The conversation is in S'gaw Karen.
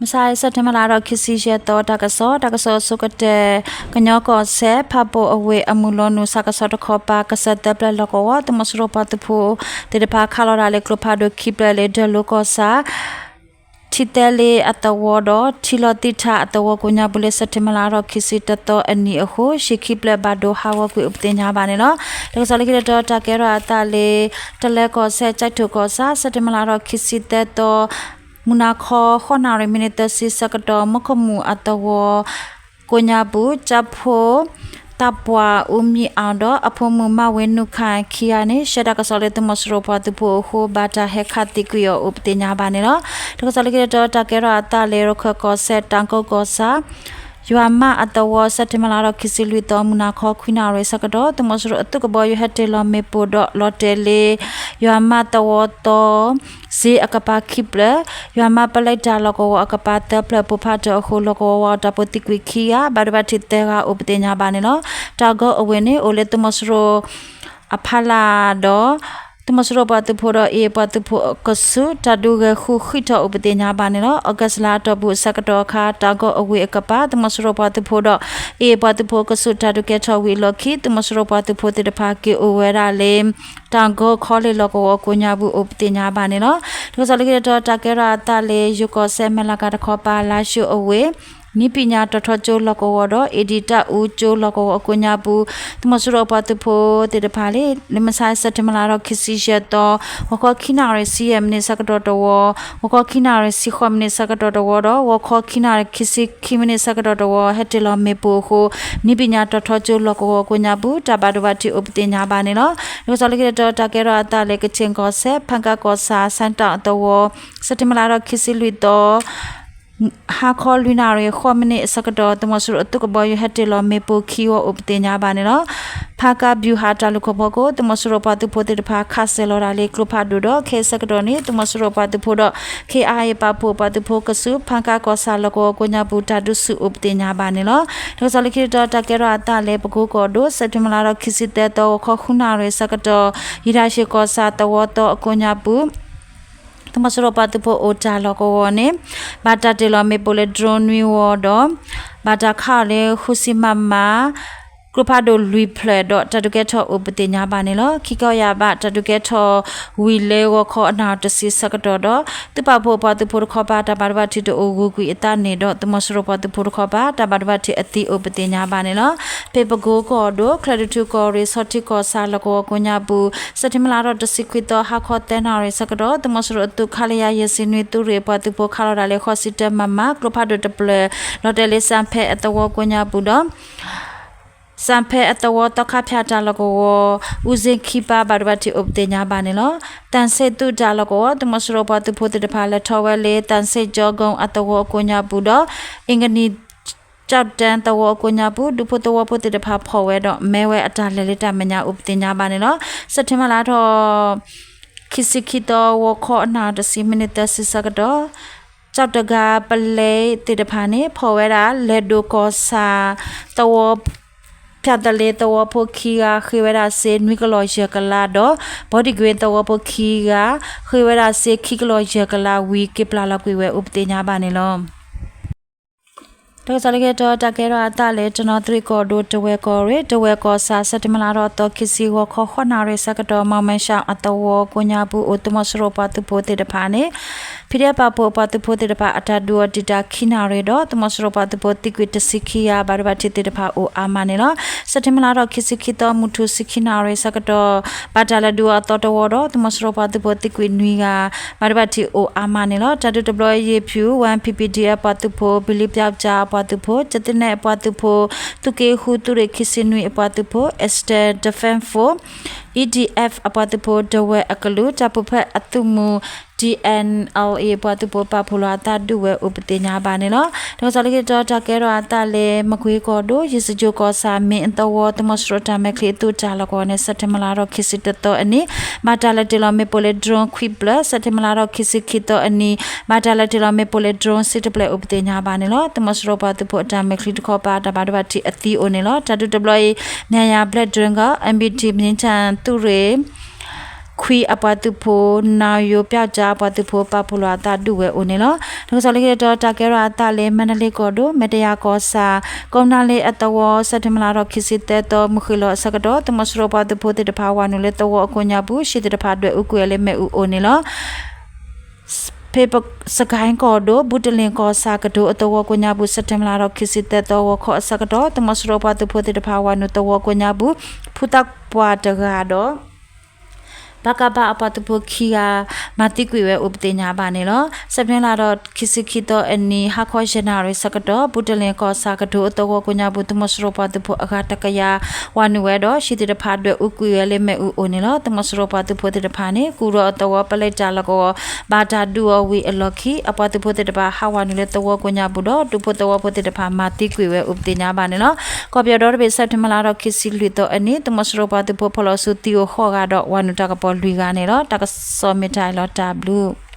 မဆါ စဲးပထ့ဘၢၣ်လါထီၣ်ခံဆံယဲၢ်သီ တၢ်ကစီၣ်, တၢ်ကစီၣ်အဆိကတၢၢ်, ကညီကီၢ်စဲၣ် ဖၣ်ပိၢ်အဝ့ၢ်အမုၢ်လီၤနုာ် စးကဆီတခီပၤ ကစၢၢ်သၢဖျၢၣ်လီၢ်ကဝီၤ သုးမီၤစိရိၤပှၤသုးဖိသ့ၣ်တဖၣ် ခးလီၤဒၣ်လၢကျိဖးဒိၣ်ခံဖျၢၣ်လၢ ဒၢၣ်လိၤကီၢ်ဆၣ် ထံသဲလ့အသဝီဒီး ထံလီၤသံထးအသဝီကိးညါပူၤလၢ စဲးပထ့ဘၢၣ်လါထီၣ်ခံဆံတသီအနံၤအဃိ ဟံၣ်ခံဖျၢၣ်ဘၣ်ဒိဟးဂီၤကွံာ်အိၣ်ပသ့ၣ်ညါဘၣ်န့ၣ်လီၤ. တၢ်ကစီၣ်လၢခံတတီၤ တၢ်ကဲထီၣ်အသးလၢ တလၢၤကီၢ်စဲၣ် ကၠဲးထိၣ်ကီၢ်ဆၣ် စဲးပထ့ဘၢၣ်လါထီၣ်ခံဆံသၢသီ မုၢ်နၤခီ ဃိးနၣ်ရံၣ်မံးနံးသၢဆံဆၢကတီၢ် မီၢ်ခိၣ်မူၣ်အသဝီကိးညါပူၤ ကၠၢ်ဖိ သးပှၢ်အူမံအီၣ်ဒီး အဖိမုၣ်မၢ်ဝ့နုၢ်ခါ ခံဂၤန့ၣ် ဆှၢတၢ်ကစီၣ်လၢသုးမီၤစိရိၤပှၤသုးဖိအဃိ ဘၣ်တၢ်ဟဲခးသံကွံာ်အီၤအိၣ်ပသ့ၣ်ညါဘၣ်န့ၣ်လီၤ. တၢ်ကစီၣ်လၢခံတတီၤ တၢ်ကဲထီၣ်အသးလၢ ရခၢၣ်ကီၢ်စဲၣ် တၢ်ကိးကီၢ်ဆၣ် ယွၤမါအသဝီ စဲးပထ့ဘၢၣ်လါထီၣ်ခံဆံလွံၢ်သီ မုၢ်နၤခီ ခွံနၣ်ရံၣ်ဆၢကတီၢ် သုးမီၤစိရိၤအသုးကဘီယူၤဟဲတ့ၢ်လီၤမ့ၣ်ပိၢ်ဒီးလီၤတဲာ်လၢ ယွၤမါသဝီသီ စ့အကပၤခံဖျၢၣ်, ယွၤမါပလဲတၢ်လီၢ်ကဝီၤအကပၤသၢဖျၢၣ်ပိၢ်ဖးတၢၢ်အဃိ လီၢ်ကဝီၤဝၤအတၢ်ဖိသံကွံာ်ခံဂၤ ဘၣ်ဒိဘၣ်ထံးသၢဂၤအိၣ်ပသ့ၣ်ညါဘၣ်န့ၣ်လီၤ. တၢ်ကိးအဝ့ၢ်န့ၣ် အိၣ်လၢသုးမီၤစိရိၤအဖီလာ်ဒီး သုးမီၤစိရိၤပှၤသုးဖိဒီး AA ပှၤသုးဖိအကဆူး တၢ်ဒုးဂဲၤဃုဃံးထီၣ်အိၣ်ပသ့ၣ်ညါဘၣ်န့ၣ်လီၤ. အီကူးစ်လါအတီၢ်ပူၤအဆၢကတီၢ်အခါ တၢ်ကိးအဝ့ၢ်အကပၤ သုးမီၤစိရိၤပှၤသုးဖိဒီး AA ပှၤသုးဖိအကဆူး တၢ်ဒုးကဲထီၣ်ဝံၤအလီၢ်ခံ သုးမီၤစိရိၤပှၤသုးဖိသ့ၣ်တဖၣ်က့ၤအိၣ်ဝဲဒၣ်လၢ တၢ်ကိးခီလ့ၣ်လီၢ်ကဝီၤကိးညါပူၤအိၣ်ပသ့ၣ်ညါဘၣ်န့ၣ်လီၤ. တၢ်ကစီၣ်လၢခံတတီၤ တၢ်ကဲထီၣ်အသးလၢ ယိၤကီၢ်စဲၣ် မဲၢ်လးကၤတခီပၤ လါၡိၤအဝ့ၢ် နည်းပညာတီၤထီကၠိလီၢ်ကဝီၤဒီး အ့ၣ်ဒံၣ်တၢ်အူကၠိလီၢ်ကဝီၤအကိးညါပူၤ သုးမီၤစိရိၤပှၤသုးဖိသ့ၣ်တဖၣ်လၢ လၢမဆါစဲးပထ့ဘၢၣ်လါထီၣ်ခံဆံယဲၢ်သီ ဂီၤခီခံနၣ်ရံၣ်ဆံယဲၢ်မံးနံးဆၢကတီၢ်တဝီ, ဂီၤခီခံနၣ်ရံၣ်ဆံဃိးမံးနံးဆၢကတီၢ်တဝီဒီး ဂီၤခီခံနၣ်ရံၣ်ခံဆံခံမံးနံးဆၢကတီၢ်တဝီ ဟဲတ့ၢ်လီၤမ့ၣ်ပိၢ်အဃိ နည်းပညာတီၤထီကၠိလီၢ်ကဝီၤအကိးညါပူၤ တၢ်ဘၣ်ဒိဘၣ်ထံးအိၣ်ပသ့ၣ်ညါဘၣ်န့ၣ်လီၤ. တၢ်ကစီၣ်လၢခံတတီၤ တၢ်ကဲထီၣ်အသးလၢ ကခ့ၣ်ကီၢ်စဲၣ် ဖၣ်ကၣ်ကီၢ်ဆၣ် စဲတၣ်အသဝီ စဲးပထ့ဘၢၣ်လါထီၣ်ခံဆံလွံၢ်သီ ဟါခီလွံၢ်နၣ်ရံၣ်ဃိးမံးနံးအဆၢကတီၢ် သုးမီၤစိရိၤအသုးကဘီယူၤဟဲတ့ၢ်လီၤမ့ၣ်ပိၢ်ခံဝီအိၣ်ပသ့ၣ်ညါဘၣ်န့ၣ်လီၤ. ဖၣ်ကၣ်ဘျူးဟးတၢ်လူၢ်ခိၣ်ဖီခိၣ် သုးမီၤစိရိၤပှၤသုးဖိသ့ၣ်တဖၣ် ခးစဲၤလီၤဒၣ်လၢကျိဖးဒိၣ်ဒီး ခဲအံၤဆၢကတီၢ်န့ၣ် သုးမီၤစိရိၤပှၤသုးဖိဒီး ခ့ၣ်အါအ့ၣ် ပာ်ဖှိၣ်ပှၤသုးဖိကဆူး ဖၣ်ကၣ်ကီၢ်ဆၣ်လီၢ်ကဝီၤကိးညါပူၤ တၢ်ဒုးဆူၣ်အိၣ်ပသ့ၣ်ညါဘၣ်န့ၣ်လီၤ. တၢ်ကစီၣ်လၢခံတတီၤ တၢ်ကဲထီၣ်အသးလၢ ပကိကီၢ်ဒိၣ် စဲးပထ့ဘၢၣ်လါထီၣ်ခံဆံသၢသီ ဂီၤခီဃုနၣ်ရံၣ်ဆၢကတီၢ် ယံၤဒၣ်ယ့ၣ်ကီၢ်ဆၣ်သဝီသီအကိးညါပူၤ သုးမီၤစိရိၤပှၤသုးဖိအိၣ်တၢ်လီၢ်ကဝီၤန့ၣ် ဘၣ်တၢ်တ့ၢ်လီၤမ့ၣ်ပိၢ်လၢ drone နွံဝီဒီး ဘၣ်တၢ်ခးအီၤလၢဃုဆံ MM ကျိဖးဒိၣ်လွံၢ်ဖျၢၣ်ဒီး တၢ်ဒုးကဲထီၣ်အိၣ်ပသ့ၣ်ညါဘၣ်န့ၣ်လီၤ. ခံကီၢ်ယၢ်ဘၣ်တၢ်ဒုးကဲထီၣ်ဝံၤလၢဂီၤခီအနၣ်ရံၣ်တဆံဆၢကတီၢ်ဒီး သုးပာ်ဖှိၣ်ပှၤသုးဖိတခီပၤ တၢ်ဘၣ်ဒိဘၣ်ထံးတအိၣ်ဂုၤကွံာ်အသးန့ၣ်ဒီး သုးမီၤစိရိၤပှၤသုးဖိတခီပၤ တၢ်ဘၣ်ဒိဘၣ်ထံးအသံအိၣ်ပသ့ၣ်ညါဘၣ်န့ၣ်လီၤ. ဖဲပကိကီၢ်ဒိၣ် ချၢၣ်ဒူထူကီၢ်ရ့ၣ် ဆီထံကီၢ်ဆၣ်လီၢ်ကဝီၤကိးညါပူၤ စဲးပထ့ဘၢၣ်လါထီၣ်တဆံခွံသီ ဟါခီသၢနၣ်ရံၣ်ဆၢကတီၢ် သုးမီၤစိရိၤအသုး ခလရ ယဲၢ်ဆံနွံ သုးရ့ၣ်အပှၤသုးဖိ ခးလီၤဒၣ်လၢဃိးဆံတၢ MM ကျိဖးဒိၣ်တဖျၢၣ် လီၤတဲာ်လၢ စၣ်ဖဲအသဝီကိးညါပူၤဒီး စၣ်ဖဲအသဝီသီခါဖၠၣ်တၢ်လီၢ်ကဝီၤ အူစ့ခံပၤ ဘၣ်ဒိဘၣ်ထံးအိၣ်ပသ့ၣ်ညါဘၣ်န့ၣ်လီၤ. သၣ်စ့ၣ်သူၣ်တၢ်လီၢ်ကဝီၤ သုးမီၤစိရိၤပှၤသုးဖိသ့ၣ်တဖၣ် လဲၤထီၣ်ဝဲလၢ သၣ်စ့ၣ်ကၠီကိအသဝီအကိးညါပူၤဒီး အ့ၣ်ကနံၣ် ကၠီၣ်တဲၣ်သဝီအကိးညါပူၤ ဒူဖိသဝီဖိသ့ၣ်တဖၣ်ဖီၣ်ဝဲဒီး မဲဝဲအတၢ်လဲၤလၢတၢ်မဲာ်ညါအိၣ်ပသ့ၣ်ညါဘၣ်န့ၣ်လီၤ. စဲးပထ့ဘၢၣ်လါထီၣ် ခံဆံခံသီ ဂီၤခီအနၣ်ရံၣ်တဆံ မံးနံးသၢဆံဆၢကတီၢ် ကၠီၣ်တဂၤပလဲသ့ၣ်တဖၣ်န့ၣ် ဖီၣ်ဝဲဒၣ် လဲၤဒိၣ်ကီၢ်ဆၣ်သဝီ ဖၠၣ်သလ့သဝီဖိခံဂၤ ဃ့ဝဲဒၣ်စ့နွံကလီၢ်ယဲၢ်ကလးဒီး ဘီဒံၣ်ကွ့သဝီဖိခံဂၤ ဃ့ဝဲဒၣ်စ့ခံကလီၢ်ယဲၢ်ကလးဝံၤ က့ၤပျၢ်လီၤကွံာ်ဝဲအိၣ်ပသ့ၣ်ညါဘၣ်န့ၣ်လီၤ. တၢ်ကစီၣ်လၢခံတတီၤ တၢ်ကဲထီၣ်အသးလၢ တနီသရံၣ်ကီၢ်ဒိၣ် တဝဲၢ်ကီၢ်ရ့ၣ် တဝဲၢ်ကီၢ်ဆၣ် စဲးပထ့ဘၢၣ်လါထီၣ်သီခံဆံ ဂီၤခီဃိးနၣ်ရံၣ်ဆၢကတီၢ် မီၣ်မဲၣ်ၡၣ်အသဝီကိးညါပူၤ အိၣ်သုးမီၤစိရိၤပှၤသုးဖိသ့ၣ်တဖၣ်န့ၣ် ဖံးဒဲးပာ်ဖှိၣ်အပှၤသုးဖိသ့ၣ်တဖၣ် အတၢ်ဒုးအီၤတံာ်တာ်ခံနၣ်ရံၣ်ဒီး သုးမီၤစိရိၤပှၤသုးဖိသံကွံာ်တဆံခံဂၤ ဘၣ်ဒိဘၣ်ထံးသ့ၣ်တဖၣ်အိၣ်အါမးန့ၣ်လီၤ. စဲးပထ့ဘၢၣ်လါထီၣ်ခံဆံခံသီ မုၢ်ထူၣ်ဆံခံနၣ်ရံၣ်ဆၢကတီၢ် ဘၣ်တၢ်လဲၤဒုးအီၤအသီတဝီဒီး သုးမီၤစိရိၤပှၤသုးဖိသံကွံာ်နွံဂၤ ဘၣ်ဒိဘၣ်ထံးအိၣ်အါမးန့ၣ်လီၤ. တၢ်ဒုးတဘျီအံၤ ယ့ၣ်ဖၠူၣ် ဝဲၣ် PPDF ပှၤသုးဖိ ဘံလံပျီကၠၣ်ပှၤသုးဖိ ကသ့ၣ်နဲၣ်အပှၤသုးဖိ သုးက့ဃု သုးရ့ၣ်ခံဆံနွံအပှၤသုးဖိ Eastern Defense Force EDF အပှၤသုးဖိ ဒဝဲၢ်အကလုာ် တၢ်ပူၤဖျဲးအသုးမုၢ် TNLA အပှၤသုးဖိ ပာ်ဖှိၣ်လီၤအသးဒုးဝဲအိၣ်ပသ့ၣ်ညါဘၣ်န့ၣ်လီၤ. တၢ်ကစီၣ်လၢခံတတီၤ တၢ်ကဲထီၣ်အသးလၢ မကွ့ကီၢ်ဒိၣ် ယ့ၣ်စကၠိၣ်ကီၢ်ဆၣ် မ့ၣ်အသဝီ သုးမီၤစိရိၤတၢ်မဲာ်ချံအသုးတၢ်လီၢ်ကဝီၤန့ၣ် စဲးပထ့ဘၢၣ်လါထီၣ်ခံဆံတသီအနံၤ ဘၣ်တၢ်လဲၤတ့ၢ်လီၤမ့ၣ်ပိၢ်လၢ drone ခွံဖျၢၣ်, စဲးပထ့ဘၢၣ်လါထီၣ်ခံဆံခံသီအနံၤ ဘၣ်တၢ်လဲၤတ့ၢ်လီၤမ့ၣ်ပိၢ်လၢ drone ဆံတဖျၢၣ်အိၣ်ပသ့ၣ်ညါဘၣ်န့ၣ်လီၤ. သုးမီၤစိရိၤပှၤသုးဖိအတၢ်မဲာ်ချံတခီပၤ တၢ်ဘၣ်ဒိဘၣ်ထံးအသံအိၣ်န့ၣ်လီၤ. တၢ်ဒုးတဘျီအံၤ နံၣ်ယၤဘျဲၣ် drone ဂၤ MBT မ့ၣ်တၢ်သုးရ့ၣ် ခွံ ခွံအပှၤသုးဖိ နၢယိၤပျောက်ကျားအပှၤသုးဖိ ပာ်ဖှိၣ်လီၤအသးဒုးဝဲအိၣ်န့ၣ်လီၤ. တၢ်ကစီၣ်လၢခံတတီၤ တၢ်ကဲထီၣ်အသးလၢ မါဒလ့ကီၢ်ဒိၣ် မဲတယၤကီၢ်ဆၣ် ကိးမုၢ်နၤလ့အသဝီ စဲးပထ့ဘၢၣ်လါဒီး ခံဆံသၢသီ မုၢ်ဃ့ၢ်လီၤအဆၢကတီၢ် သုးမီၤစိရိၤပှၤသုးဖိသ့ၣ်တဖၣ် ဝၤနုာ်လၢသဝီအကိးညါပူၤ ဟံၣ်သ့ၣ်တဖၣ်ဒွဲၣ်အူကွံာ်ဝဲလၢမ့ၣ်အူအိၣ်န့ၣ်လီၤ. ဖဲစကဲကီၢ်ဒိၣ် ဘူးတလ့ၣ်ကီၢ်ဆၣ်ကဒိၣ်အသဝီကိးညါပူၤ စဲးပထ့ဘၢၣ်လါဒီး ခံဆံသၢသီ ဂီၤခီအဆၢကတီၢ် သုးမီၤစိရိၤပှၤသုးဖိသ့ၣ်တဖၣ် ဝၤနုာ်သဝီကိးညါပူၤ ဖုသးပှၢ်တဂၤဒီး ပကဖ အပှၤသုးဖိခံဂၤ မၤသံကွံာ်ဝဲအိၣ်ပသ့ၣ်ညါဘၣ်န့ၣ်လီၤ. စဲးပထ့ဘၢၣ်လါဒီး ခံဆံခံသီအနံၤ ဟါခီယဲၢ်နၣ်ရံၣ်ဆၢကတီၢ် ဘူးတလ့ၣ်ကီၢ်ဆၣ်ကဒိၣ်အသဝီကိးညါပူၤ သုးမီၤစိရိၤပှၤသုးဖိအဂၤတကယၤ ဝၤနုာ်ဝဲဒီး ဟံၣ်သ့ၣ်တဖၣ်ဒွဲၣ်အူကွံာ်ဝဲလၢမ့ၣ်အူအိၣ်န့ၣ်လီၤ. သုးမီၤစိရိၤပှၤသုးဖိသ့ၣ်တဖၣ်န့ၣ် ကူၣ်ဒီးအသဝီပလဲတၢ်လီၢ်ကဝီၤ ဘၣ်တၢ်ဒုးအီၤဝံၤအလီၢ်ခံ အပှၤသုးဖိသ့ၣ်တဖၣ် ဟးဝၤနုာ်လၢသဝီကိးညါပူၤဒီး ဒူဖိသဝီဖိသ့ၣ်တဖၣ် မၤသံကွံာ်ဝဲအိၣ်ပသ့ၣ်ညါဘၣ်န့ၣ်လီၤ. ကီၢ်ပယီၤဒီတဘ့ၣ် စဲးပထ့ဘၢၣ်လါဒီး ခံဆံလွံၢ်သီအနံၤ သုးမီၤစိရိၤပှၤသုးဖိ ဖီၣ်လီၤဆူသံအိၣ်ဃိးဂၤဒီး ဝၤနုာ်တၢ်ကပီၤလွံၢ်ဂၤန့ၣ်လီၤ. တၢ်ကစီၣ်မ့ၢ်တၢ်အံၤလီၤ တၢ်ဘျုး